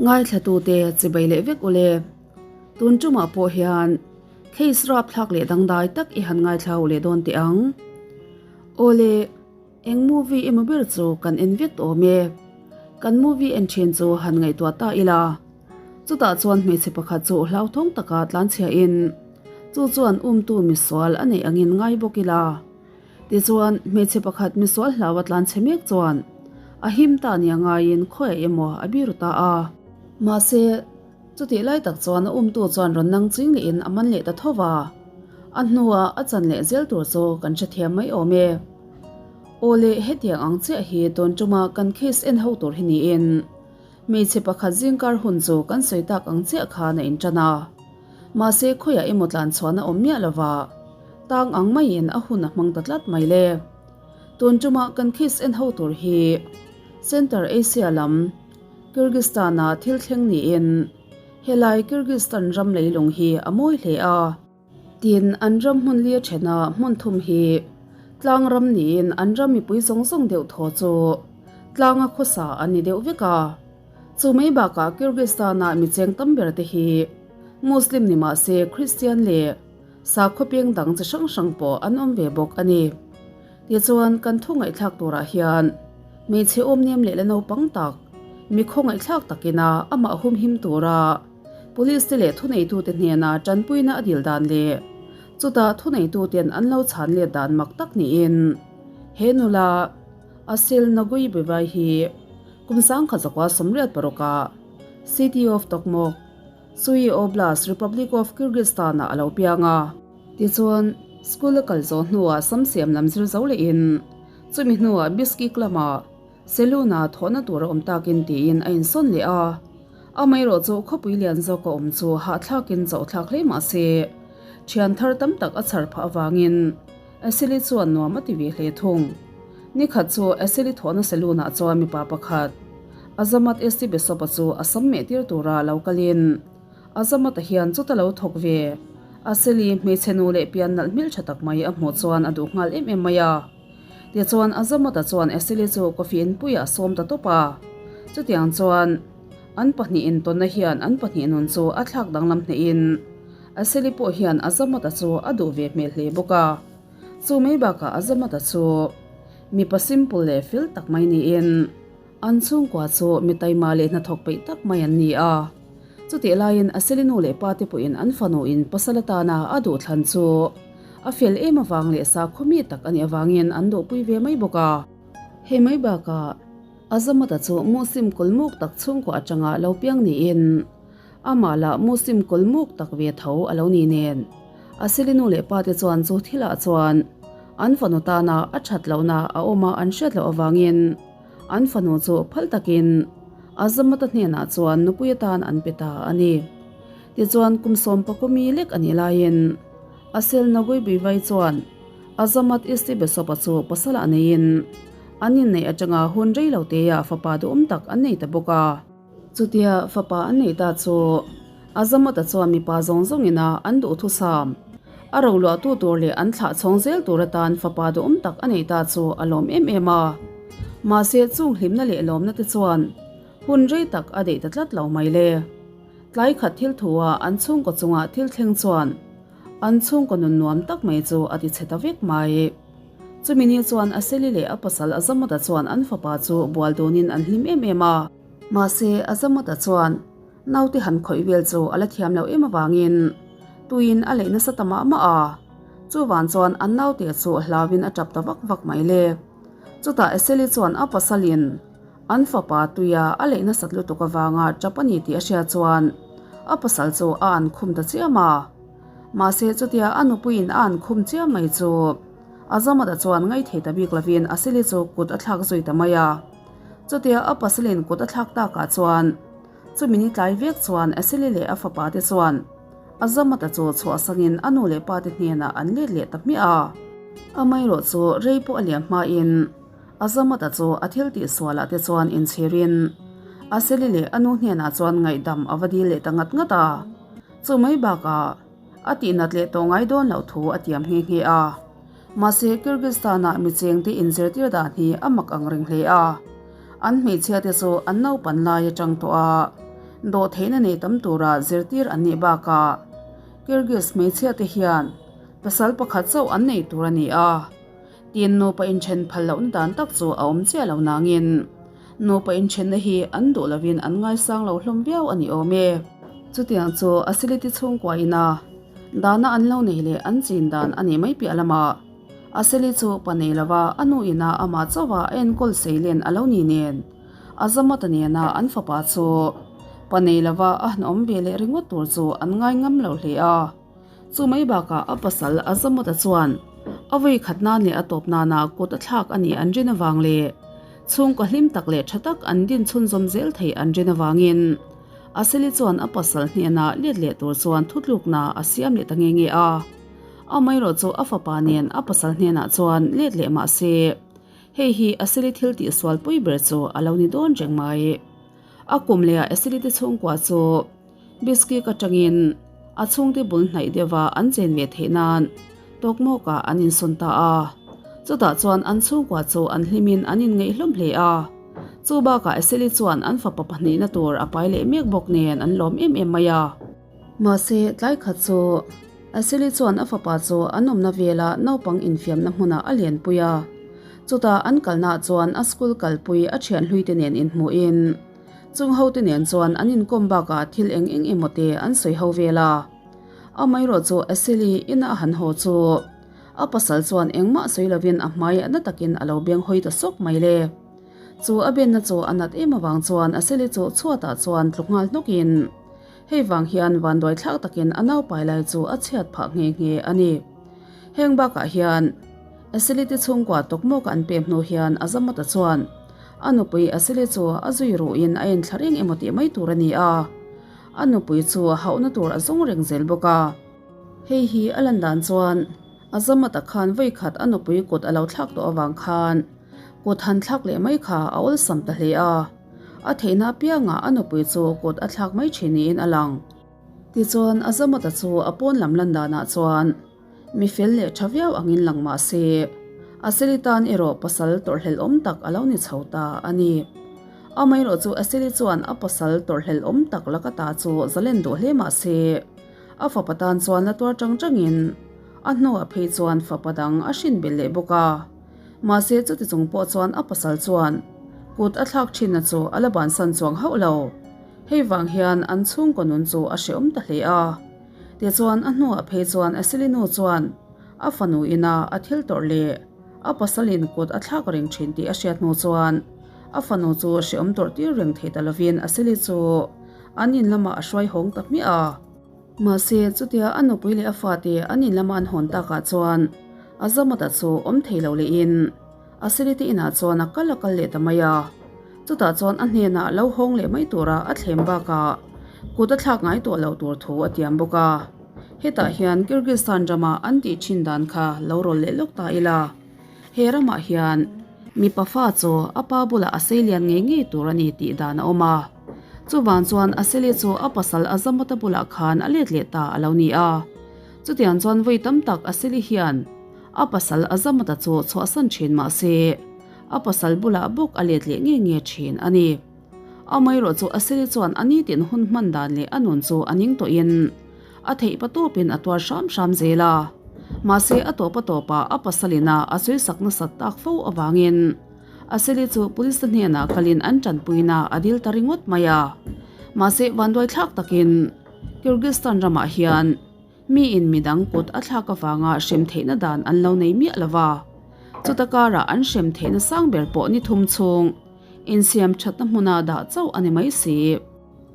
Ngaithlatute chibai leh vek ule. Tun tumah pawh hian case rapthlak leh dangdai tak i han ngaithla u leh dawn teh ang. Awle, eng movie emaw ber chu kan en vek awm e. Kan movie en thin chu han ngaihtuah ta ila. Chutah chuan hmeichhe pakhat chu hlauthawng taka tlanchhia in chu chuan umtu misual a neih angin ngai bawk ila. Tichuan, hmeichhe pakhat misual hlau a tlanchhe mek chuan a him ta nia ngaiin khawiah emaw a biru ta a. Mahse, chutih lai tak chuan a umtu chuan rawn nang ching lehin a man leh ta tho va. A hnua a chan leh zel tur chu kan hrethiam mai awm e. Aw le, hetiang ang chiah hi tun tuma kan case en ho tur hi niin hmeichhe pakhat zingkar hun chu kan sawi tak ang chiah khan a intan a. Mahse, khawiah emaw tlan chhuahna awm miah lova tang ang maiin a hun a hmang ta tlat mai le. Tun tuma kan case en ho tur hi Center Asia lam Kyrgyzstan-a thil thleng niin helai Kyrgyzstan ram leilung hi a mawi hle a. Tin, an ram hmun li a thena hmun thum hi tlang ram niin an ram mipui zawng zawng deuh thaw chu tlanga khawsa an ni deuh vek a. Chu mai bakah Kyrgyzstan-a mi cheng tam ber te hi Muslim ni mah se Christian leh sakhaw peng dang chi hrang hrang pawh an awm ve bawk a ni. Tichuan, kan thu ngaihthlak turah hian hmeichhe awmnem leh la naupang tak, mi khawngaihthlak takina amah humhim tura Police te leh thuneitute hnena tanpuina a dil dan leh chutah thuneituten an lo chhan let dan mak tak niin he nula Asil Nagui Bevai hi kum 1986 ah City of Tokmok, Sui Oblast, Republic of Kyrgyzstan ah a lo piang a. Tichuan, school a kal zawh hnuah samsiam lam zir zo lehin chumi hnuah Bishkek lamah Saloon-a thawhna tur a awm takin tiin a insawn leh a. Amaherawh chu khawpui lian zawk a awm chu hahthlakin chauhthlak hle mah se, thian thar tam tak a chhar phah avangin Ashley chuan nuam a ti ve hle thung. Nikhat chu Ashley thawhna saloon-ah chuan mipa pakhat, Azamat Estibesop-a chu a sam meh tir tura lo kalin Azamat-a hian chuta lo thawk ve. Ashley hmeichhe nu leh pian nalh hmeltha tak mai a hmuh chuan a duh nghal em em mai a. Tichuan Azamata chuan Eseli chu coffee inpuiah a sawm ta tawp a. Chutiang chuan an pahnih intawnna hian an pahnih nun chu a thlak danglam hnehin Eseli pawh hian Azamata chu a duh ve hmel hle bawk a. Chu mai bakah Azamata chu mipa simple leh fel tak mai niin an chhungkua chu mi taima leh hnathawk peih tak mai an ni a. Chutih laiin Aseli nu leh pa te pawhin an fanu in pasal atana a duhthlan chu a fel em avang leh sakhaw mi tak a nih avangin an duhpui ve mai bawk a. Hei mai bakah Azamata chu Muslim kawlmuk tak chhungkaw atanga lo piang niin amah lah Muslim kawlmuk tak ve tho a lo ni nen Aseli nu leh pa te chuan chu thilah chuan an fanu tana a that lohna a awm a an hriat loh avangin An fanu chu phal takin Azamata hnenah chuan nupui atan an pe ta a ni. Tichuan kum sawmpakawmi lek a nih laiin Asel Naguibivai chuan Azamat Istibesopa chu pasal ah neiin an inneih atanga hun rei lo teah fapa duhawm tak an nei ta bawk a. Chutia fapa an nei ta chu Azamata chuan mipa zawng zawngin a an duhthusam a roluahtu tur leh an thlah chhawng zel tur atan fapa duhawm tak a nei ta chu a lawm em em a. Mahse chung hlimna leh lawmna te chuan hun rei tak a deih ta tlat lo mai le. Tlai khat thil thu ah an chhungkaw chungah thil thleng chuan an chhungkaw nun nuam tak mai chu a ti chhe ta vek mai. Chumi ni chuan Aseli leh a pasal Azamata chuan an fapa chu bual dunin an hlim em em a. Mahse Azamata chuan Naute han khawih vel chu a la thiam loh em avangin tuiin a leih nasa ta mah mah a, chuvan chuan an naute chu hlauin a tap ta vak vak mai le. Chutah Eseli chuan a pasalin an fapa tuia a leih nasat lutuk avanga tap a ni tih a hriat chuan a pasal chu a an khum ta chiam a. Mahse chutia a nupuiin a an khum chiam mai chu Azamata chuan ngaithei ta bik lovin Eseli chu kut a thlak zui ta mai a. Chutia a pasalin kut a thlak takah chuan Chumi ni tlai vek chuan Aseli leh a fapa te chuan Azamata chu chhuahsanin a nu leh pa te hnenah an let leh ta hmiah a. Amaherawh chu rei pawh a liam hmain Azamata chu a thil tih sualah te chuan inchhirin Aseli leh a nu hnenah chuan ngaihdam a va dil leh ta ngat ngat a. Chu mai bakah a tihnat leh tawh ngai dawn loh thu a tiam nghe nghe a. Mahse, Kyrgyzstan-ah michengte inzirtir dan hi a mak ang reng hle a. An hmeichhia te chu an naupan lai atang tawh a. Dawhtheihna nei tam tura zirtir an nih bakah Kyrgyz hmeichhiate hian pasal pakhat chauh an nei tur a ni a. Tin, nupa inthen phal lohna dan tak chu a awm chiah lo nangin nupa inthenna hi an duh lovin an ngaisang lo hlawm viau a ni awm e. Chutiang chu a siliti chhungkua ina dana an lo nei leh an chin dan a nih mai piah lamah a sili chu pa nei lova a nu ina amah chauha a enkawl seilen a lo ni nen a zamata nena an fapa chu pa nei lova a han awm ve leh ringawt tur chu an ngai ngam lo hle a. Chu mai bakah a pasal a zamawta chuan a vawi khat nan leh a tawp nana kut a thlak a nih an rin avang leh chhungkaw hlim tak leh tha tak an din chhunzawm zel thei an rin avangin Aseli chuan a pasal hnenah let leh tur chuan thutlukna a siam leh ta nge nge a. Amaherawh chu a fapa nen a pasal hnenah chuan let leh mah se hei hi Aseli thil tihsual pui ber chu a lo ni dawn reng mai. A kum lehah Aseli te chhungkua chu Bishkek atangin a chhungte bul hnaih deuha an chen ve theih nan tawkmawkah an insawn ta a. Chutah chuan an chhungkua chu an hlimin an inngeih hlawm hle a. Chu bakah Eseli chuan an fapa pahnihna tur a pai leh mek bawk nen an lawm em em mai a. Mahse, tlai khat chu Eseli chuan a fapa chu an awmna vela naupang infiamna hmunah a lenpui a. Chutah an kalnaah chuan a school kalpui a thianhluite nen inhmuhin, Chung hote nen chuan an inkawm bakah thil eng eng emaw te an sawi ho vel a. Amaherawh chu Asili ina a han haw chu a pasal chuan engmah sawi lovin a hmai na takin a lo beng hawi ta sawk mai le. Chu a benna chu a nat em avang chuan Asili chu chhuatah chuan tlu nghal hnawkin hei vang hian vanduai thlak takin a naupai lai chu a chhiat phah nghe nghe a ni. Heng bakah hian Asili te chhungkua tawkmawk an pem hnu hian a zamawta chuan A nupui Asili chu a zui ruhin a enthla reng emaw tih mai tur a ni a, a nupui chu a hauhna tur a zawng reng zel bawk a. Hei hi a lan dan chuan a zamata khan vawi khat a nupui kut a lo thlak tawh avang khan kut han thlak leh mai kha a awlsam ta hle a, a theihna apiangah a nupui chu kut a thlak mai thin niin a lang. Tichuan a zamata chu a pawn lam lan danah chuan Mi fel leh tha viau angin lang mah se, Aseli tan erawh pasal tawrhhlelh awm tak a lo ni chho ta a ni. Amaherawh chu Aseli chuan a pasal tawrhhlelh awm tak laka ta chu zalen duh hle mah se, a fapa tan chuan la tuar chang changin a hnuah phei chuan fapa dang a hrin belh leh bawk a. Mahse chuti chung pawh chuan a pasal chuan kut a thlak thinna chu a la bansan chuang hauh lo. Hei vang hian an chhungkaw nun chu a hrehawm ta hle a. Tichuan a hnuah phei chuan Asili nu chuan a fanu ina a thil tawrh leh a pasalin kut a thlak reng thin tih a hriat hnu chuan a fanu chu hrehawm tawrh tir reng thei ta lovin Asili chu an in lamah a hruai hawng ta hmiah a. Mahse chutia a nupui leh a fate an in lama an hawn takah chuan a zamata chu awm thei lo lehin Asili te inah chuan a kal a kal leh ta mai a. Chutah chuan a hnenah lo hawng leh mai tura a thlem bakah kut a thlak ngai tawh loh tur thu a tiam bawk a. Hetah hian Kyrgyzstan rama an tih thin dan kha lo rawl leh lawk ta ila. He ramah hian mipa fa chu a pa bulah a sei lian ngei ngei tur a ni tih dan a awm a. Chuvang chuan Asili chu a pasal Azamata bulah khan a let leh ta a lo ni a. Chutiang chuan vawi tam tak Asili hian a pasal Azamata chu chhuahsan thin mah se, a pasal bulah bawk a let leh nge nge thin a ni. Amaherawh chu Asili chuan a nitin hun hman dan leh a nun chu a ning tawhin a theih pa tawpin a tuar hram hram zel a. Mahse a tawp a tawpah a pasalina a sawisak nasat tak fo avangin Asili chu police te hnenah kalin an tanpuina a dil ta ringawt mai a. Mahse vanduai thlak takin Kyrgyzstan ramah hian Miin midang kut a thlak avanga hrem theihna dan an lo nei miah lo va, chuta karah an hrem theihna sang ber pawh ni thum chhung insiam thatna hmuna dah chauh a ni mai si.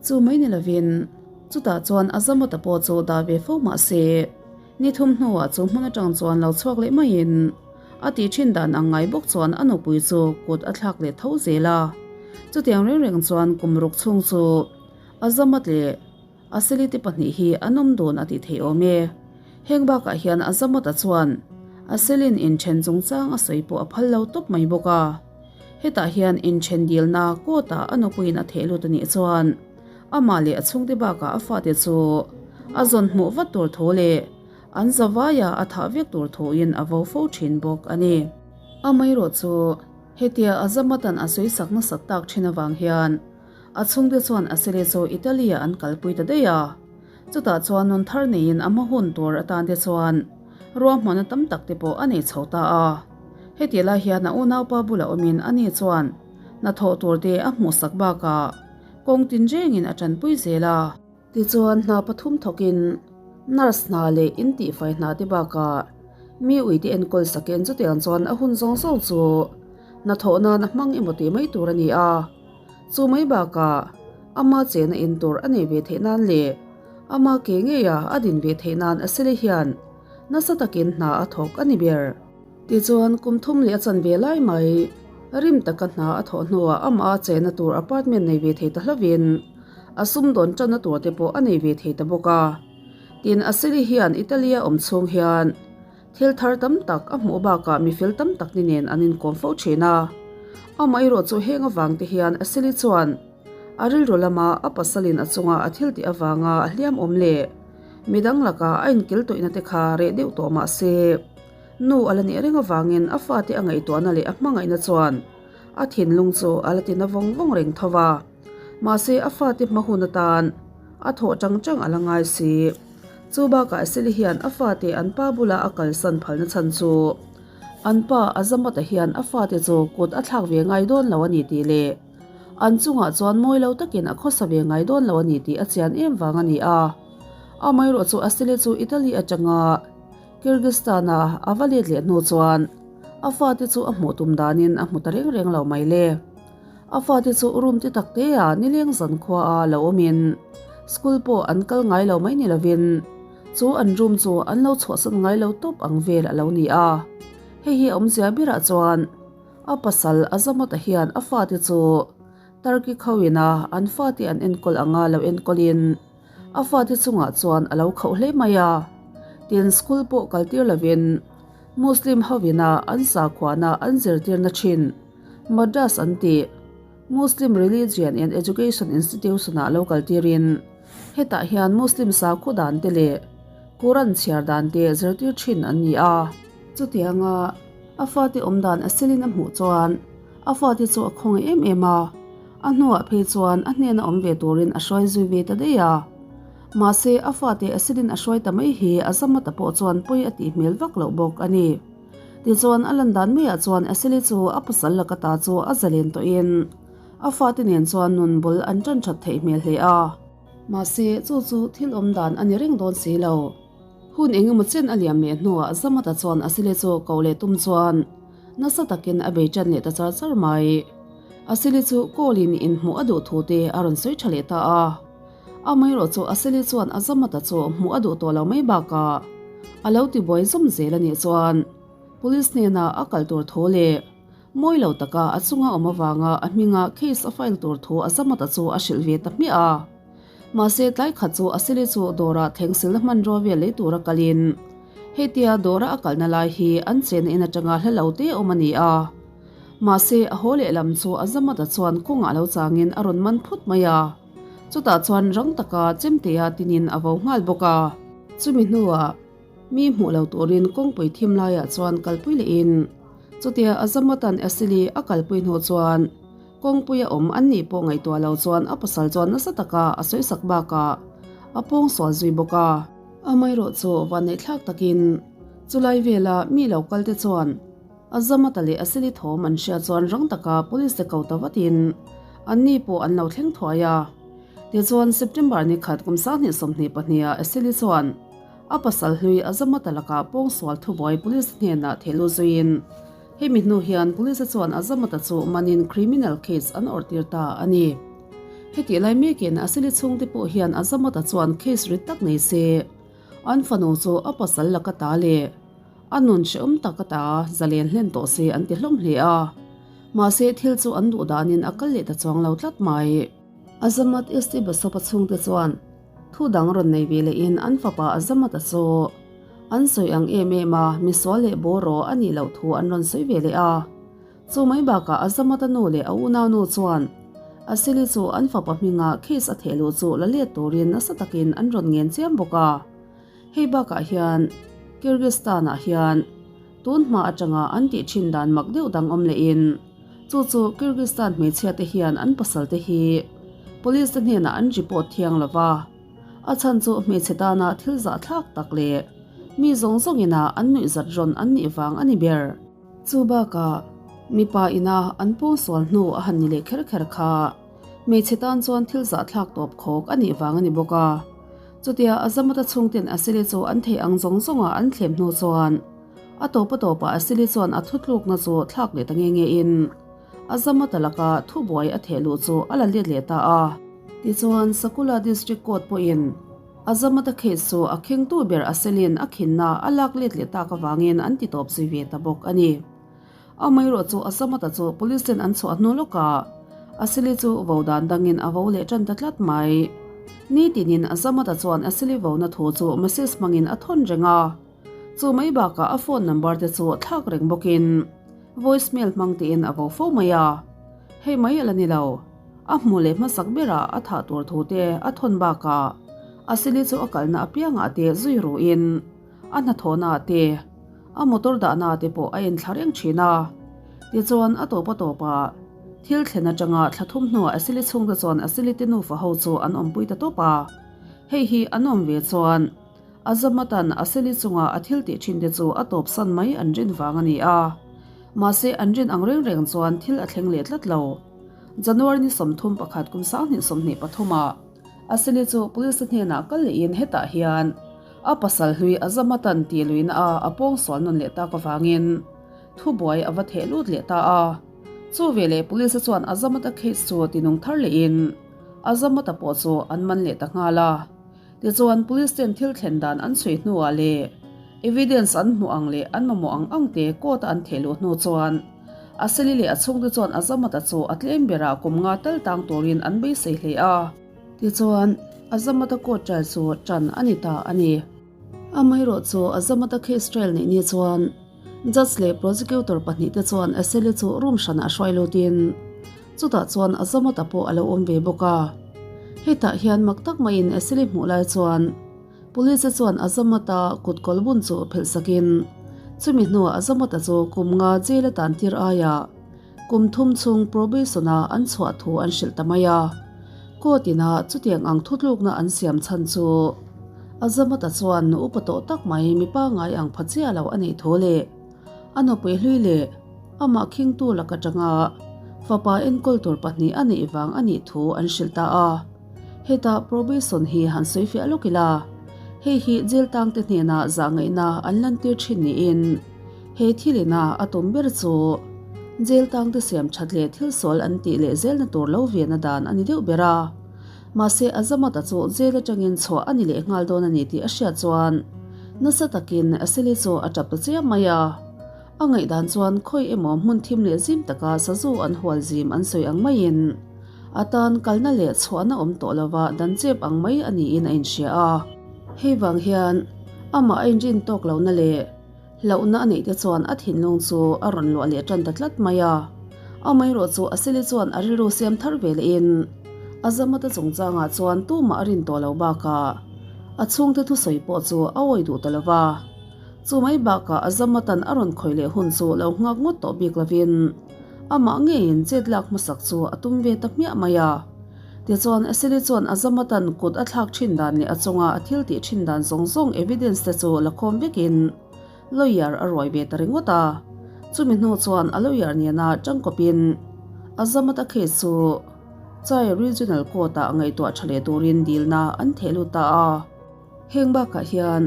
Chu mai ni lovin, chutah chuan a zamawta pawh chu dah ve fo mah se, ni thum hnuah chu hmun atang chuan lo chhuak leh maiin a tih thin dan ang ngai bawk chuan a nupui chu kut a thlak leh tho zel a. Chutiang reng reng chuan kum ruk chhung chu a zamawt leh Asili te pahnih hi an awm dawn a tih theih awm e. Heng bakah hian Azamata chuan Aselin inthen chungchang a sawi pawh a phal lo tawp mai bawk a. Hetah hian inthen dilna court-ah a nupuiin a theh lut a nih chuan amah leh a chhungte bakah a fate chu a zawn hmuh vat tur thu leh an zavaia a thah vek tur thuin a vo fo thin bawk a ni. Amaherawhchu, hetia Azamatan a sawisak nasat tak thin avang hian. A chhungte chuan Asile chu Italy-ah an kalpui ta daih a. Chutah chuan nun thar neiin a hma hun tur atan te chuan ruahmanna tam tak te pawh a nei chho ta a. Hetih lai hian a unaupa bulah awmin ani chuan hnathawh tur te a hmuhsak bakah kawng tinrengin a tanpui zel a. Tichuan hna pathum thawkin nurse hna leh in tihfai hna te bakah mi uite enkawl sakin chutiang chuan a hun zawng zawng chu hnathawh nan a hmang emaw tih mai tur a ni a. Chu mai bakah ama chena in tur a nei ve theih nan leh ama ke ngeia a din ve theih nan a sele hian nasa takin hna a thawk a ni ber. Tichuan kum thum leh a chanve lai mai rim taka hna a thawh hnuah amah a chena tur apartment nei ve thei ta hlovin a sumdawn tanna tur te pawh a nei ve thei ta bawk a. Tin, Asili hian Italy-a awm chhung hian thil thar tam tak a hmuh bakah mi fel tam tak ni nen an inkawm fo thin a. Amaherawh chu heng avang te hian Asili chuan a rilru lama a pasalin a chunga a thil tih avanga a hliam awm leh midang laka a inkil tawihna te kha reh deuh tawh mah se, Nu a la nih reng avangin a fate a ngaihtuahna leh a hmangaihna chuan a thinlung chu a la tina vawng vawng reng tho va. Mahse a fate hma hun atan a thawh chang chang a la ngai si. Chu bakah Seli hian a fate an pa bula a kalsan phalna chhan chu an pa Azamata hian a fate chu kut a thlak ve ngai dawn lo a ni tih leh an chungah chuan mawi lo takin a khawsa ve ngai dawn lo a ni tih a chian em vang a ni a. Amaherawhchu Asili chu Italy atanga Kyrgyzstan-a a va let leh hnu chuan a fate chu a hmuh tum danin a hmu ta reng reng lo mai le. A fate chu room te tak te-ah nileng zan khuaa lo awmin school pawh an kal ngai lo mai ni lovin chu an room chu an lo chhuahsan ngai lo tawp ang vel a lo ni a. Hei hi a awmzia berah chuan a pasal Azamata hian a fate chu Turkey khawina an fate an enkawl anga lo enkawlin A fate chungah chuan a lo khauh hle mai a, tin school pawh kal tir lovin Muslim hovina an sakhuana an zirtirna thin Madras an tih Muslim Religion and Education Institution ah lo kal tirin hetah hian Muslim sakhaw dan te leh Quran chhiar dan te zirtir thin an ni a. Chutianga a fate awm dan a selin a hmuh chuan a fate chu a khawngaih em em a. A hnuah phei chuan a hnena awm ve turin a hruai zui ve ta daih a. Mahse, a fate acid-in a hruai ta mai hi a Zamata pawh chuan pawi a tih hmel vak loh bawk a ni. Tichuan, a lan dan maiah chuan Asili chu a pasal laka ta chu a zalen tawhin a fate nen chuan nun bul an tan that theih hmel hle a. Mahse, chu chu thil awm dan a ni reng dawn si lo. Hun eng emaw chen a liam leh hnuah Zamata chuan Asili chu koh leh tum chuan nasa takin a bei tan leh ta char char mai. Asili chu call-in inhmuh a duh thu te a rawn sawi tha leh ta a. Amaherawh chu Asili chuan Azamata chu hmuh a duh tawh lo mai bakah a lo tibuai zawm zel a nih chuan Police hnenah a kal tur thu leh mawi lo taka a chunga awm avanga a hminga case a file tur thu Azamata chu a hrilh ve ta hmiah a. Mahse tlai khat chu Asili chu dawrah thlengsilna hmanrua vel lei tura kalin hetia dawra a kalna lai hi an chenna in atanga hla lo te awm a ni a. Mahse a haw lehlam chu Azamata chuan kawngah lo changin a rawn man phut mai a. Chutah chuan rang taka chemtea tinin a vo nghal bawk a. Chumi hnuah mi hmuh lo turin kawngpui thim laiah chuan kalpui lehin chutia Azamatan Asili a kalpui hnu chuan Kawngpuia awm an nih pawh ngaihtuah lo chuan a pasal chuan nasa taka a sawisak bakah a pawngsual zui bawk a. Amaherawh chu vanneihthlak takin chulai vela mi lo kal te chuan a Zamata leh a Sili thawm an hriat chuan rang taka police te ko ta vatin anni pawh an lo thleng thuai a. Tichuan September ni khat kum 2022 ah Asili chuan a pasal hlui a Zamata lakah pawngsual thubuai police hnenah thehlut zuiin Hemi hnu hian Police chuan Azamata chu manin criminal case an awrhtir ta a ni. Hetih lai mekin Asili chhungte pawh hian Azamata chuan case rit tak nei se, an fanu chu a pasal laka ta leh a nun hrehawm taka ta zalen hlen tawh se an ti hlawm hle a. Mahse thil chu an duh danin a kal leh ta chuang lo tlat mai. Azamat ST Basawpa chhungte chuan Thu dang rawn nei ve lehin an fapa Azamata chu an sawi ang em em a, misual leh bawraw a nih loh thu an rawn sawi ve leh a. Chu mai bakah Azamata nu leh a unaunu chuan Asili chu an fapa hminga case a theh luh chu la let turin nasa takin an rawn ngen chiam bawk a. Hei bakah hian Kyrgyzstan-ah hian tun hma atanga an tih thin dan mak deuh dang awm lehin chu chu Kyrgyzstan hmeichhia te hian an pasal te hi. Police te hnenah an report thiang lo va, a chhan chu hmeichhe tana thil zahthlak tak leh mi zawng zawngina an nuihzat rawn an nih vang a ni ber. Chu bakah mipa ina an pawngsual hnu a han ni leh kher kher kha hmeichhe tan chuan thil zahthlak tawp khawk a nih vang a ni bawk a. Chutia Azamata chhungten Asili chu an theih ang zawng zawnga an thlem hnu chuan a tawp a tawpah Asili chuan a thutlukna chu thlak leh ta nge nge in Azamata laka thubuai a theh luh chu a la let leh ta a. Tichuan Sakula District Court pawhin Azamata case chu a khengtu ber Aselin a khinna a lak let leh tak avangin an ti tawp zui ve ta bawk a ni. Amaherawh chu Azamata chu police ten an chhuah hnu lawkah Aseli chu vo dan dangin a vo leh tan ta tlat mai. Nitinin Azamata chuan Aseli vona thu chu message hmangin a thawn reng a. Chu mai bakah a phone number te chu thlak reng bawkin voice mail hmang tiin a vo fo mai a. Hei mai a la ni lo. A hmu leh hmasak berah a thah tur thu te a thawn bakah Aseli chu a kalna apiangah te zui ruhin a hnathawhna ah te, a motor dahna ah te pawh a en thla reng thin a. Tichuan a tawp a tawp ah thil thlen atanga thla thum hnuah Asili chhungte chuan Asili te nufa ho chu an awmpui ta tawp a. Hei hi an awm ve chuan Azamatan Asili chunga a thil tih thin te chu a tawp san mai an rin vang a ni a. Mahse an rin ang reng reng chuan thil a thleng leh tlat lo. January ni 31 kum 2023 ah Asili chu police te hnenah kal lehin hetah hian a pasal hlui Azamatan tih luihna a a pawngsual nawn leh tak avangin thubuai a va theh lut leh ta a. Chu veleh police te chuan Azamata case chu tinung thar lehin Azamata pawh chu an man leh ta nghal a. Tichuan police ten thil thlen dan an chhui hnuah leh evidence an hmuh ang leh an mamawh ang ang te court a an theh luh hnu chuan Aseli leh a chhungte chuan Azamata chu a tlem berah kum nga tal tang turin an beisei hle a. Tichuan, Azamata court trial chu tan a ni ta a ni. Amaherawh chu Azamata case trial neih ni chuan judge leh prosecutor pahnihte chuan Aseli chu room hranah hruai lutin chutah chuan Azamata pawh a lo awm ve bawk a. Hetah hian mak tak maiin Aseli hmuh lai chuan Police chuan Azamata kut kawl bun chu phelh sakin chumi hnuah Azamata chu kum nga jail a tan tir aiah kum thum chhung probation a an chhuah thu an hrilh ta mai a. Court ina chutiang ang thutlukna an siam chhan chu Azamata chuan nu upa tawh tak mai mi pangngai ang pha chiah lo a nih thu leh a nupui hlui leh amah khingtu lak atanga fapa enkawl tur pahnih a neih vang a nih thu an hrilh ta a. Heta probation hi han sawi fiah lawk ila, hei hi jail tangte hnena zahngaihna an lantir thin niin he thil ina a tum ber chu jail tangte siam that leh thil sual an tih leh zelna tur lo vena dan a ni deuh ber a. Mahse Azamata chu jail atangin chhuah a ni leh nghal dawn a ni tih a hriat chuan nasa takin Asili chu a tap ta chiam mai a. A ngaihdan chuan khawi emaw hmun thim leh zim taka sazu an hual zim an sawi ang maiin a tan kalna leh chhuahna awm tawh lova dan chep ang mai a niin a inhria a. Hei vang hian amah a inrin tawk lohna leh hlauhna a neih te chuan a thinlung chu a rawn luah leh tan ta tlat mai a. Amaherawh chu Asili chuan a rilru siam thar ve lehin a Zamata chungchangah chuan tumah a rin tawh lo bakah a chhungte thusawi pawh chu a awi duh ta lova. Chu mai bakah Azamatan a rawn khawih leh hun chu lo nghak ngawt tawh bik lovin amah ngeiin chet lak hmasak chu a tum ve ta hmiah mai a. Tichuan Asili chuan Azamatan kut a thlak thin dan leh a chunga a thil tih thin dan zawng zawng evidence te chu la khawm vekin lawyer a ruai ve ta ringawt a. Chumi hnu chuan a lawyer nena tangkawpin Azamata case chu Chai Regional Court-ah ngaihtuah tha leh turin dilna an theh lut ta a. Heng bakah hian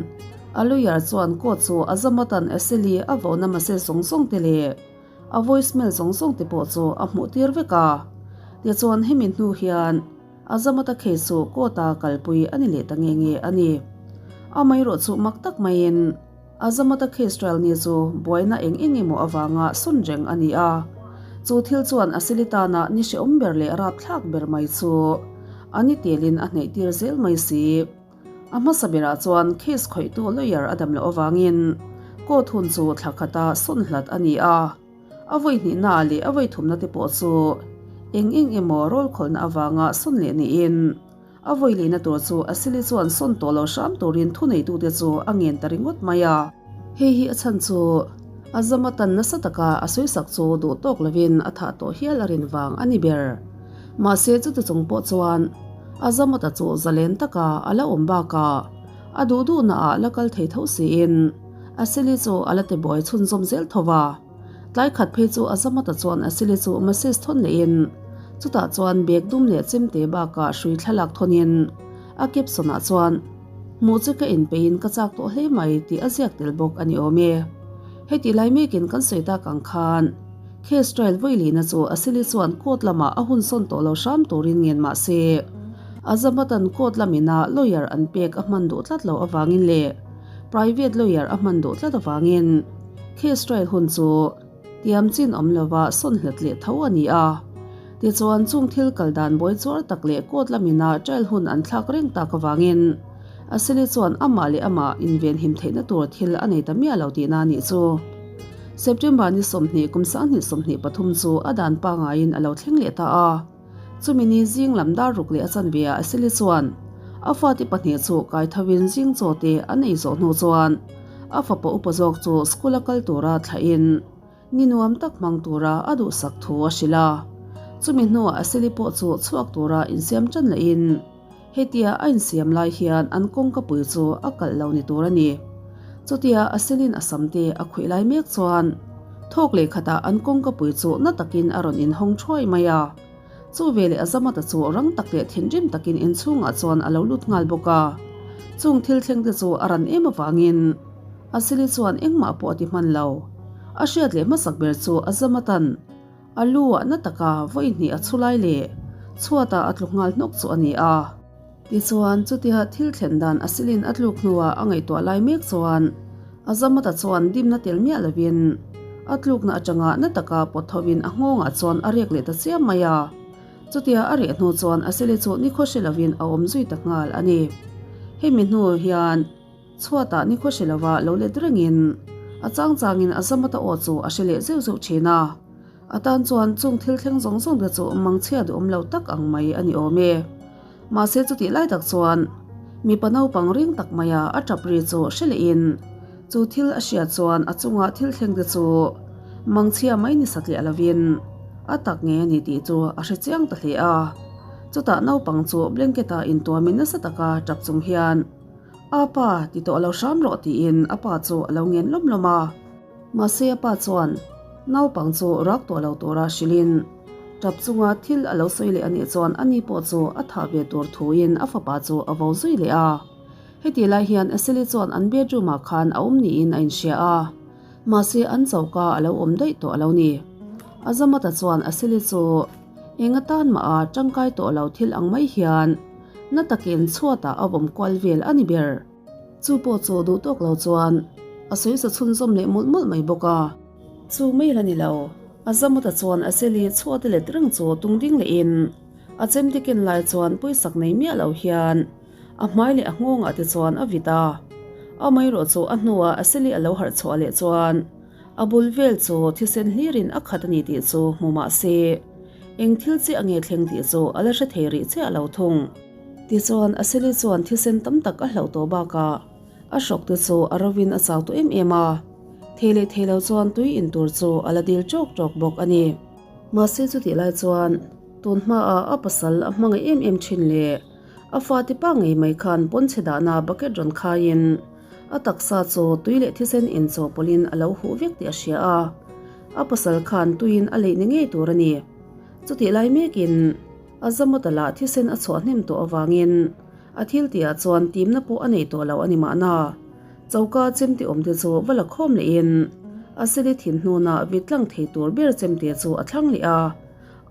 a lawyer chuan court chu Azamatan Aseli a vohna message zawng zawng te leh a voice mail zawng zawng te pawh chu a hmuh tir vek a. Tichuan hemi hnu hian Azamata case chu court a kalpui a ni leh ta nge nge a ni. Amaherawh chu mak tak maiin Azamata case trial ni chu buaina eng eng emaw avanga sawn reng a ni a. Chu thil chuan Aseli tana ni hrehawm ber leh rapthlak ber mai chu a ni telin a hneih tir zel mai si. A hmasa berah chuan case khawihtu lawyer a dam loh avangin court hun chu thla khata sawn hlat a ni a. A vawi hnihna leh a vawi thumna te pawh chu eng eng emaw rawl khawlhna avanga sawn leh niin a vawi lehna tur chu Asili chuan sawn tawh lo hram turin thuneitute chu a ngen ta ringawt mai a. Hei hi a chhan chu Azama tan nasa taka a sawisak chu duh tawk lovin a thah tawh hial a rin vang a ni ber. Mahse chuti chung pawh chuan Azamat-a chu zalen taka a la awm bakah a duh duhna ah la kal thei tho siin Asili chu a la tibuai chhunzawm zel tho va. Tlai khat phei chu Azamat-a chuan Asili chu message thawn lehin chutah chuan bag dum leh chemte bakah hrui thlalak thawnin a caption ah chuan Hmuh che ka inpeihin ka chak tawh hle mai tih a ziak tel bawk a ni awm e. Heti lai mekin kan sawi tak ang khan case trial vawilihna chu Asili chuan court lamah a hun sawn tawh lo hram turin ngen mah se Azamatan court lamina lawyer an pek a hman duh tlat loh avangin leh private lawyer a hman duh tlat avangin case trial hun chu tiam chin awm lova sawn hlat leh tho a ni a. Tichuan chung thil kal dan buai chuar tak leh court lamina trial hun an thlak reng tak avangin Asili chuan amah leh amah invenhim theihna tur thil a nei ta miah lo tihna a nih chu. September ni 20 kum 2023 chu a dan pangaiin a lo thleng leh ta a. Chumi ni zing lam dar ruk leh a chanve ah Asili chuan a fate pahnih chu kai thovin zing chaw te an ei zawh hnu chuan a fapa upa zawk chu school a kal tura thlahin Ni nuam tak hmang tura a duhsak thu a hrilh a. Chumi hnuah Asili pawh chu chhuak tura insiam tan lehin hetia a insiam lai hian an kawngkapui chu a kalh lo ni tur a ni. Chutia Asilin a samte a khuih lai mek chuan thawk leh khatah an kawngkapui chu na takin a rawn inhawng thuai mai a. Chu veleh Azamata chu rang tak leh thinrim takin inchhungah chuan a lo lut nghal bawk a. Chung thil thlengte chu a ran em avangin Asili chuan engmah pawh a ti hman lo. A hriat leh hmasak ber chu Azamatan a lu ah na taka vawi hnih a chhu lai leh chhuatah a tlu nghal hnawk chu a ni a. Tichuan, chutia thil thlen dan Asilin a tluk hnuah a ngaihtuah lai mek chuan Azamata chuan dimna tel miah lovin a tlukna atanga na taka pawt thovin a nghawngah chuan a rek leh ta chiam mai a. Chutia a reh hnu chuan Asili chu nikhaw hre lovin a awm zui ta nghal a ni. Hemi hnu hian chhuatah nikhaw hre lova lo let rengin a chang changin Azamata aw chu a hre leh zeuh zeuh thin a. A tan chuan chung thil thleng zawng zawng te chu mangchhia duhawm lo tak ang mai a ni awm e. Mahse chutih lai tak chuan mipa naupang ring tak maia a tap ri chu hre lehin chu thil a hriat chuan a chunga thil thleng te chu mangchhia mai ni satliah lovin a tak nge a ni tih chu a hre chiang ta hle a. Chutah naupang chu blanket ah intuamin nasa taka tap chung hian A pa ti tawh lo hram rawh tiin a pa chu a lo ngen lawm lawm a. Mahse a pa chuan naupang chu rak tawh lo tura hrilhin tap chunga thil a lo sawi leh a nih chuan ani pawh chu a thah ve tur thuin a fapa chu a vo zui leh a. Heti lai hian Aseli chuan an bedroom ah khan a awm niin a inhria a, mahse an choka a lo awm daih tawh a lo ni. Azamata chuan Aseli chu eng atan mah a tangkai tawh lo thil ang mai hian na takin chhuatah a vawm kual vel a ni ber. Chu pawh chu duh tawk lo chuan a sawi sa chhunzawm leh mawlh mawlh mai bawk a. Chu mai la ni lo, a Zamawta chuan a seli chhuat a let reng chu tung ding lehin a chemte ken lai chuan pawisak nei miah lo hian a hmai leh a nghawngah te chuan a vit a. Amaherawh chu a hnuah a seli a lo harh chhuah leh chuan a bul vel chu thisen hlirin a khat a ni tih chu hmu mah se eng thil chiah nge thleng tih chu a la hre thei rih chiah lo thung. Tichuan, Aseli chuan thisen tam tak a hlauh tawh bakah a hrawk te chu a rovin a chau tawh em em a, thei leh thei lo chuan tui in tur chu a la dil ṭawk ṭawk bawk a ni. Mahse chutih lai chuan tun hmaah a pasal a hmangaih em em ṭhin leh a fate pa ngei mai khan pawnchhe dahna bucket rawn khaiin a taksa chu tui leh thisen inchawhpawlhin a lo huh vek tih a hria a, a pasal khan tuiin a leih ni ngei tur a ni. Chutih lai mekin. A zamawta lah thisen a chhuah hnem tawh avangin a thil tihah chuan timna pawh a nei tawh lo a ni mahna. Choka chemte awmte chu va la khawm lehin a seli thin hnunah vit tlang thei tur ber chemte chu a thlang leh a.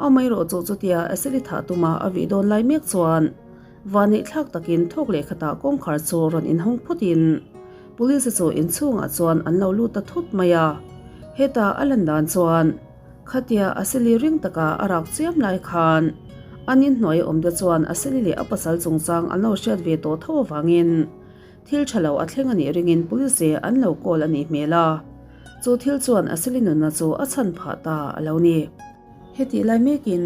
Amaherawh chu chutia a seli thah tuma a vih dawn lai mek chuan vanneih thlak takin thawk leh khatah kawngkhar chu rawn inhawng phutin police chu inchhungah chuan an lo lut ta thut mai a. Heta a lan dan chuan. Khatia Aseli ring taka a rak chiam lai khan an inhnuai awmte chuan Aseli leh a pasal chungchang an lo hriat ve tawh tho avangin thil tha lo a thleng a nih ringin police an lo call a nih hmel a, chu thil chuan Aseli nunna chu a chhan phah ta a lo ni. Hetih lai mekin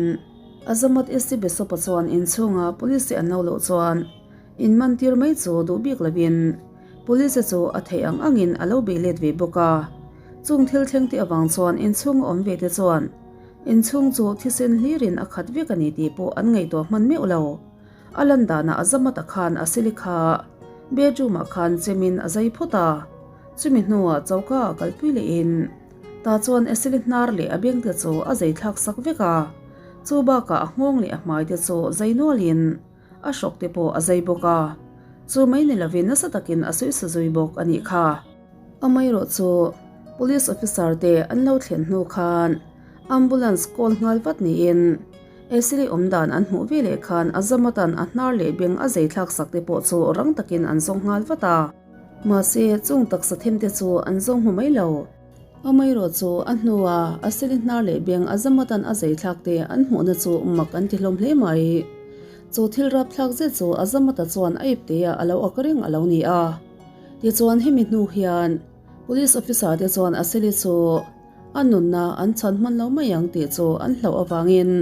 Azamat SC Besopa chuan inchhunga police an lo loh chuan inman tir mai chu duh bik lovin Police chu a theih ang angin a lo bei let ve bawk a. Chung thil thleng te avang chuan inchhung a awm ve te chuan. Inchhung chu thisen hlirin a khat vek a ni tih pawh an ngaihtuah hman meuh lo. A lan danah Azamata khan a sili kha bedroom ah khan chemin a zai phawt a, chumi hnuah choka ah kalpui lehin tah chuan Esili hnar leh a bengte chu a zai thlak sak vek a, chu bakah a nghawng leh a hmai te chu zai nualin a hrawk te pawh a zai bawk a, chu mai ni lovin nasa takin a sawi sa zui bawk a nih kha. Amaherawh chu Police officer te an lo thlen hnu khan ambulance call nghal vat niin Esili awm dan an hmuh ve leh khan Azamatan a hnar leh beng a zei thlak sak te pawh chu rang takin an zawng nghal vat a. Mahse, chung taksa them te chu an zawng hmu mai lo. Amaherawh chu a hnua Asili hnar leh beng Azamatan a zei thlak te an hmuhna chu mak an ti hlawm hle mai. Chu thil rap thlak zet chu Azamata chuan a ipteah a lo ak reng a lo ni a. Tichuan hemi hnu hian Police officer te chuan Asili chu A nunna an chhan hman lo mai ang tih chu an hlauh avangin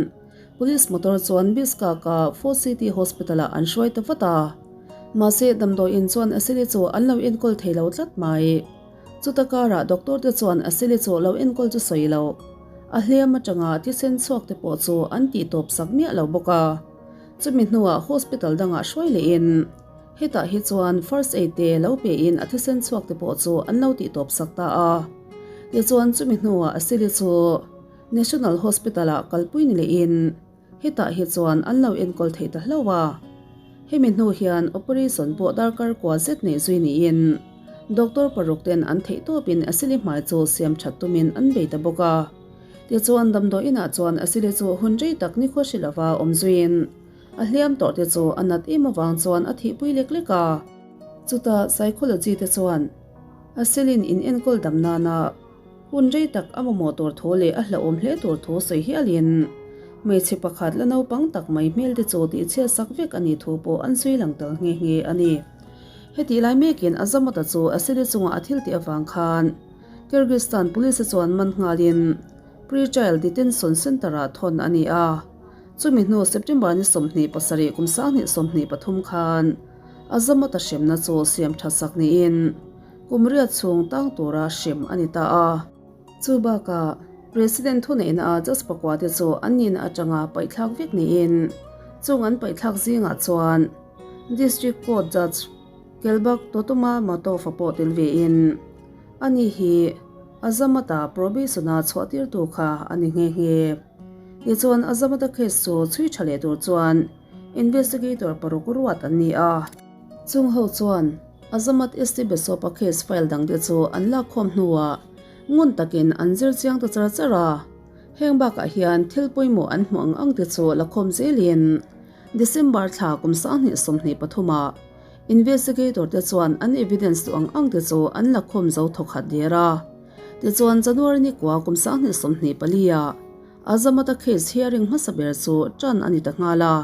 Police motor chuan Bishkek-a Fort City Hospital-ah an hruai ta vat a. Mahse, damdawiin chuan Asili chu an lo enkawl thei lo tlat mai. Chuta karah doctor te chuan Asili chu lo enkawl chu sawi lo. A hliam atanga thisen chhuak te pawh chu an tih tawp sak miah lo bawk a. Chumi hnuah hospital dangah hruai lehin hetah hi chuan first aid te lo pein a thisen chhuak te pawh chu an lo tih tawp sak ta a. Tichuan chumi hnuah Asili chu National Hospital ah kalpui ni lehin hetah hi chuan an lo enkawl thei ta hlauh a. Hemi hnu hian operation pawh darkar kua zet neih zui niin doctor paruk ten an theih tawpin Asili hmai chu siam that tumin an bei ta bawk a. Tichuan damdawi inah chuan Asili chu hun rei tak nikhua hri lova awm zuiin a hliam tawh te chu a nat em avang chuan a thihpui lek lek a. Chutah psychology te chuan A selin in enkawl dam nana hun rei tak a mamawh tur thu leh a hlauhawm hle tur thu sawi hialin hmeichhe pakhat la naupang tak mai hmel te chu tihchhiat sak vek a nih thu pawh an sawi lang tal nghe nghe a ni. Hetih lai mekin Azamata chu a seli chunga a thil tih avang khan Kyrgyzstan Police chuan man nghalin Pre-Trial Detention Centre-ah thawn a ni a. Chumi hnu September ni 27 kum 2023 khan Azamata hremna chu siam tha sak niin kum riat chhung tang tura hrem a ni ta a. Chu bakah President thuneihna a judge pakua te chu an nihna atanga paihthlak vek niin chung an paihthlak zingah chuan District Court Judge Kelbak Totoma Matov-a pawh tel vein ani hi Azamata probation-a chhuahtirtu kha a ni nghe nghe. Tichuan Azamata case chu chhui tha leh tur chuan Investigator paruk ruat an ni a. Chung ho chuan Azamat ST Besopa case file dangte chu an lakkhawm hnuah ngun takin an zir chiang ta char char a. Heng bakah hian thil pawimawh an hmuh ang ang te chu lakhawm zelin December thla kum 2023 ah Investigator te chuan an evidence duh ang ang te chu an lakhawm zo thawkhat der a. Tichuan January ni kua kum 2024 ah Azamat-a case hearing hmasa ber chu tan a ni ta nghal a.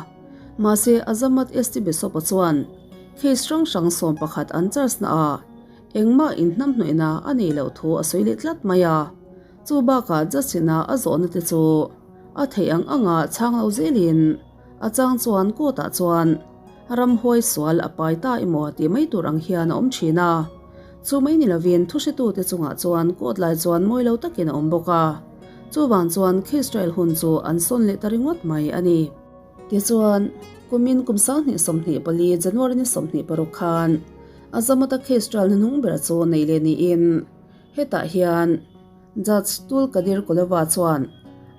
Mahse, Azamat ST Besop-a chuan case hrang hrang 11 an charge naah engmah inhnamhnawihna a nei loh thu a sawi leh tlat mai a. Chu bakah judge-ina a zawhna te chu a theih ang anga chhang lo zelin a chang chuan court-ah chuan ramhuai sual a pai ta emaw tih mai tur ang hian a awm thin a. Chu mai ni lovin thuhretute chungah chuan court lai chuan mawi lo takin a awm bawk a. Chuvang chuan case trial hun chu an sawn leh ta ringawt mai a ni. Tichuan, kumin kum 2024 January ni 26 khan Azamata case trial hnuhnung ber chu nei leh niin hetah hian Judge Tul Kadir Kulova chuan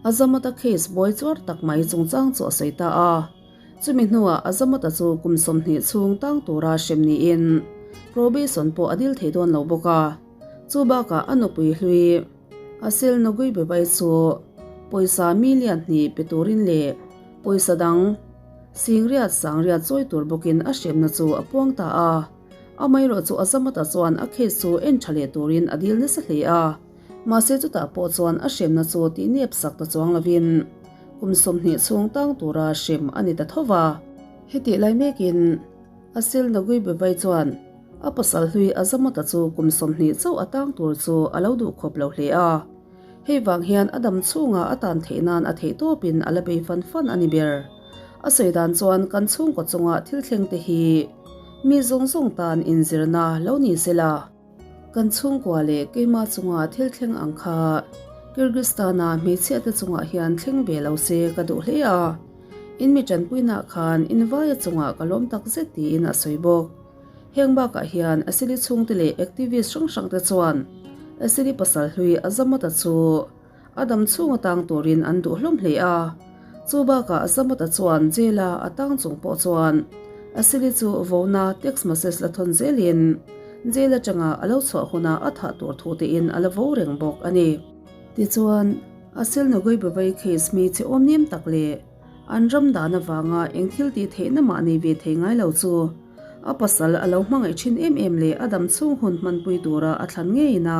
Azamata case buai chuar tak mai chungchang chu a sawi ta a. Chumi hnuah Azamata chu kum 20 chhung tang tura hrem niin probation pawh a dil thei dawn lo bawk a. Chu bakah a nupui hlui Asil Nugui Bebay chu pawisa million hnih pe turin leh pawisa dang singriat sangriat chawi tur bawkin a hremna chu a puang ta a. Amaherawh chu Azamata chuan a case chu en tha leh turin a dil nasa hle a. Mahse chutah pawh chuan a hremna chu tih nep sak ta chuang lovin kum 20 chhung tang tura hrem a ni ta tho va. Hetih lai mekin Asil Nugui Bebay chuan A pasal hlui Azamata chu kum 20 chauh a tang tur chu a lo duh khawp lo hle a. Hei vang hian a dam chhunga a tan theih nan a theih tawpin a la bei fan fan a ni ber. A sawi dan chuan kan chhungkaw chunga thil thleng te hi mi zawng zawng tan inzirna lo ni se la. Kan chhungkua leh keimah chunga thil thleng ang kha. Kyrgyzstan-a hmeichhiate chungah hian thleng ve lo se ka duh hle a, in mi tanpuinaah khan in vaia chungah ka lawm tak zet tiin a sawi bawk. Heng bakah hian Asili chhungte leh activist hrang hrangte chuan Asili pasal hlui Azamata chu a dam chhung atang turin an duh hlawm hle a. Chu bakah Azamata chuan jail-a a tang chung pawh chuan Asili chu vona text message la thawn zelin jail atanga a lo chhuah huna a thah tur thu tein a la vo reng bawk a ni. Tichuan, Asil Nogoibavai case hmeichhe awm nem tak leh an ram dan avanga eng thil tih theihna mah nei ve thei ngai lo chu a pasal a lo hmangaih thin em em leh a dam chhung hun hmanpui tura a thlan ngeiin a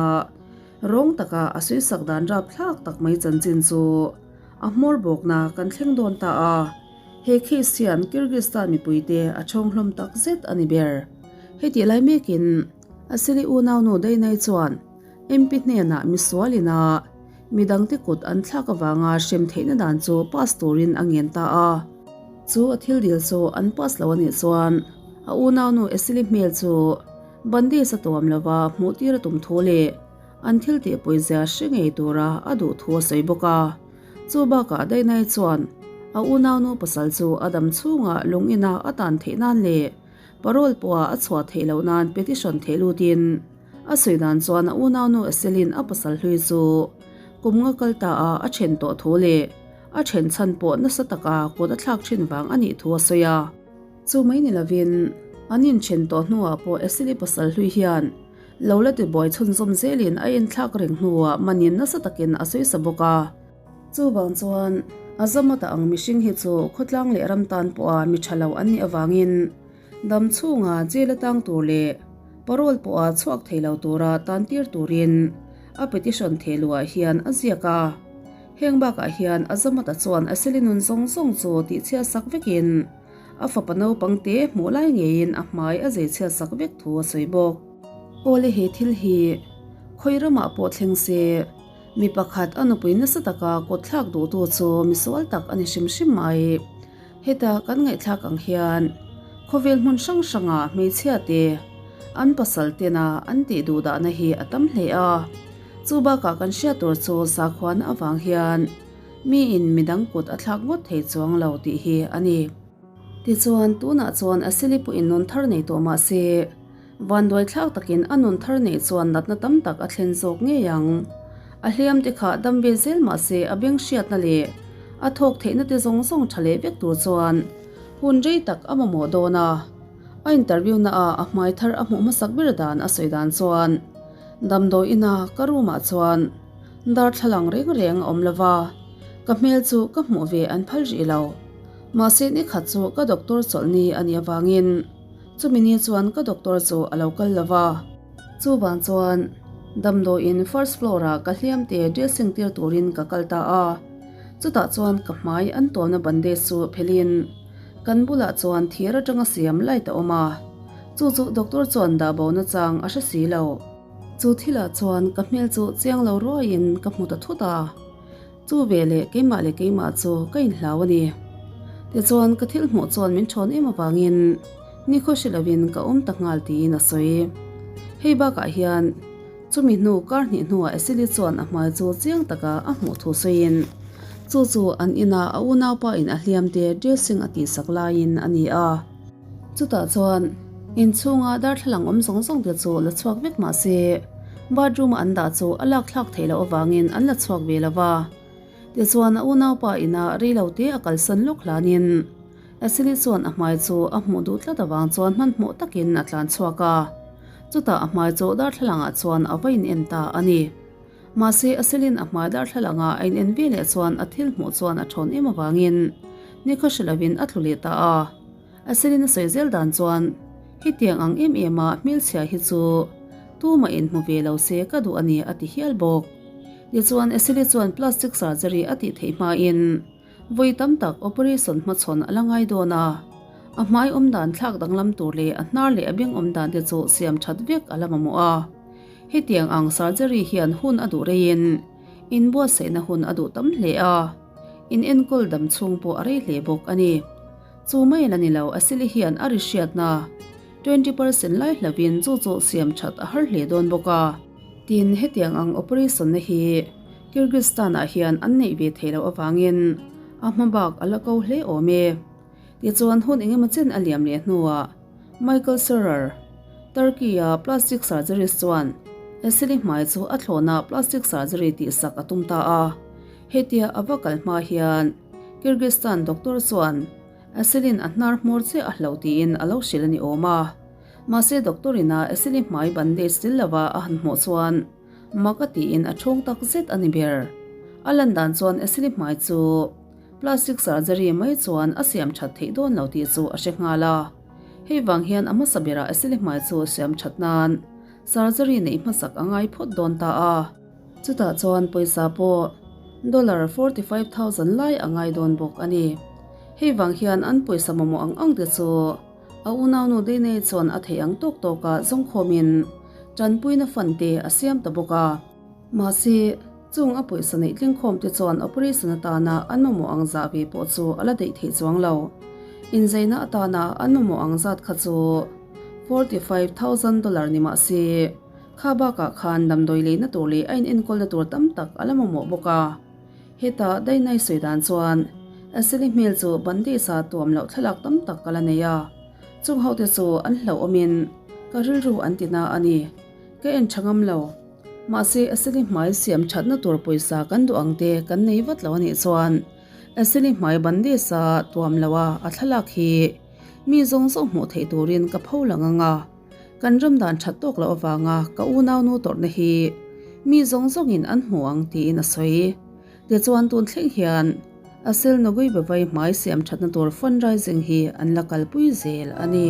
rawng taka a suisak dan rapthlak tak mai chanchin chu a hmawr bawkna kan thleng dawn ta a. He case hian Kyrgyzstan mipuite a chhawng hlawm tak zet a ni ber. Hetih lai mekin Asili unaunu Dainai chuan MP hnenah misual ina midangte kut an thlak avanga hrem theihna dan chu pass turin a ngen ta a. Chu a thil dil chu an pass lo a nih chuan a unaunu Esili hmel chu bandage a tuam lova hmuh tir a tum thu leh an thil tih pawizia hre ngei tura a duh thu a sawi bawk a. Chu bakah Dainai chuan a unaunu pasal chu a dam chhungah lung ina a tan theih nan leh parole pawha a chhuah theih loh nan petition theh lutin A sawi dan chuan a unaunu Eselin a pasal hlui chu kum nga kal ta a a then tawh thu leh a then chhan pawh nasa taka kut a thlak thin vang a nih thu a sawi a. Chu mai ni lovin an inthen tawh hnuah pawh Eseli pasal hlui hian lo la tibuai chhunzawm zelin a inthlak reng hnuah manin nasa takin a sawi sa bawk a. Chuvang chuan a zamata ang mihring hi chu khawtlang leh ram tan pawha mi tha lo an nih avangin Dam chhunga jail atang tur leh parole pawha chhuak thei lo tura tan tir turin a petition thehluah hian a ziak a. Heng bakah hian Azamata chuan a seli nun zawng zawng chu tihchhiat sak vekin a fapa naupang te hmuh lai ngeiin a hmai a zeichhiat sak vek thu a sawi bawk. Awle he thil hi khawi ramah pawh thleng se mi pakhat a nupui nasa taka kawtthlak duhtu chu misual tak a ni hrim hrim mai. Heta kan ngaihthlak ang hian khawvel hmun hrang hranga hmeichhia te an pasal tena an tih duh dahna hi a tam hle a. Chu bakah kan hriat tur chu sakhuana avang hian miin midang kut a thlak ngawt thei chuang lo tih hi a ni. Tichuan tunah chuan a silip pawhin nun thar nei tawh mah se Vanduai thlak takin a nun thar neih chuan natna tam tak a thlen zawk ngei ang. A hliam te kha dam ve zel mah se a beng hriatna leh a thawk theihna te zawng zawng tha leh vek tur chuan hun rei tak a mamawh dawn a. A interview na ah a hmai thar a hmuh hmasak ber dan a sawi dan chuan damdawi ina ka room ah chuan darthlalang reng reng a awm lo va, ka hmel chu ka hmuh ve an phal rih lo. Mahse nikhat chu ka doctor chawlhni a nih avangin Chumi ni chuan ka doctor chu a lo kal lo va, chuvang chuan damdawiin first floor ah ka hliam te dressing tir turin ka kal ta a, chutah chuan ka hmai an tuamna bandage chu phelhin kan bulah chuan thir atanga siam light a awm a, chu chu doctor chuan dah bo na chang a hre si lo. Chu thilah chuan ka hmel chu chiang lo ruaiin ka hmu ta thut a. Chu ve leh keimah leh keimah chu ka inhlau a ni. Tichuan ka thil hmuh chuan min thawn em avangin nikhaw hre lovin ka awm ta nghal tiin a sawi. Hei bakah hian chumi hnu kar hnih hnuah Esili chuan a hmai chu chiang taka a hmuh thu sawiin chu chu an inah a unaupa in a hliam te dressing a tihsak laiin a ni a. Chutah chuan inchhunga darthlalang awm zawng zawng te chu la chhuak vek mah se bathroom a an dah chu a lak thlak theih loh avangin an la chhuak ve lo va. Tichuan a unaupa inah rei lo te a kalsan lawk hlanin Asili chuan a hmai chu a hmuh duh tlat avang chuan hmanhmawh takin a tlan chhuak a. Chutah a hmai chu darthlalangah chuan a va in en ta a ni. Mahse Asilin a hmai darthlalanga a in en ve leh chuan a thil hmuh chuan a thawn em avangin nikhaw hre lovin a tlu leh ta a. Asilin a sawi zel dan chuan hetiang ang em em a hmelchhia hi chu tumah in hmu ve lo se ka duh a ni a ti hial bawk. Tichuan Asili chuan plastic surgery a tih theih hmain vawi tam tak operation hmachhawn a la ngai dawn a, a hmai awm dan thlak danglam tur leh a hnar leh a beng awm dan te chu siam that vek a la mamawh a. Hetiang ang surgery hian hun a duh reiin inbuatsaihna hun a duh tam hle a, in enkawl dam chhung pawh a rei hle bawk a ni. Chu mai la ni lo, Asili hian a ri hriatna 20% lai hlauhin chu chu siam that a har hle dawn bawk a. Tin, hetiang ang operation na hi. Kyrgyzstan-ah hian an neih ve theih loh avangin a hma bak a la ko hle awm e. Tichuan hun engemaw chen a liam leh hnuah Michael Serrer, Turkey-a plastic surgerist chuan Eseli hmai chu a thlawna plastic surgery tihsak a tum ta a. Hetia a va kal hma hian Kyrgyzstan doctor chuan Eselin a hnar hmawr chiah a hloh tiin a lo hrilh a ni awm a. Mahse doctor ina Eseli hmai bandage tel lova a han hmuh chuan mak a tiin a ṭhawng tak zet a ni ber. A lan dan chuan Eseli hmai chu plastic surgery mai chuan a siam ṭhat theih dawn lo tih chu a hre nghal a. Hei vang hian a hmasa berah Eseli hmai chu siam ṭhat nan surgery neih hmasak a ngai phawt dawn ta a. Chutah chuan pawisa pawh dollar 45,000 lai a ngai dawn bawk a ni. Hei vang hian an pawisa mamawh ang ang te chu a unaunu Deinei chuan a theih ang tawk tawka zawngkhawmin tanpuina fund te a siam ta bawk a. Mahse, chung a pawisa neih tlingkhawm te chuan operation atana an mamawh ang zah ve pawh chu a la daih theih chuang lo. Inzeina atana an mamawh ang zat kha chu 45,000 dollar ni mah se, Kha bakah khan damdawi leina tur leh a inenkawlna tur tam tak a la mamawh bawk a. Heta Dainai sawi dan chuan Aseli hmel chu bandage-a tuam loh thlalak tam tak ka la nei a. Chung hote chu an hlauhawmin ka rilru an ti na a ni. Ka en tha ngam lo. Mahse Aseli hmai siam thatna tur pawisa kan duh ang te kan nei vat lo a nih chuan Aseli hmai bandage-a tuam loha a thlalak hi mi zawng zawng hmuh theih turin ka pho lang ang a. Kan ram dan that tawk loh avanga ka unaunu tawrhna hi mi zawng zawngin an hmu ang tiin a sawi. Tichuan tun thleng hian Asel Nogui Bavai hmai siam thatna tur fundraising hi an la kalpui zel a ni.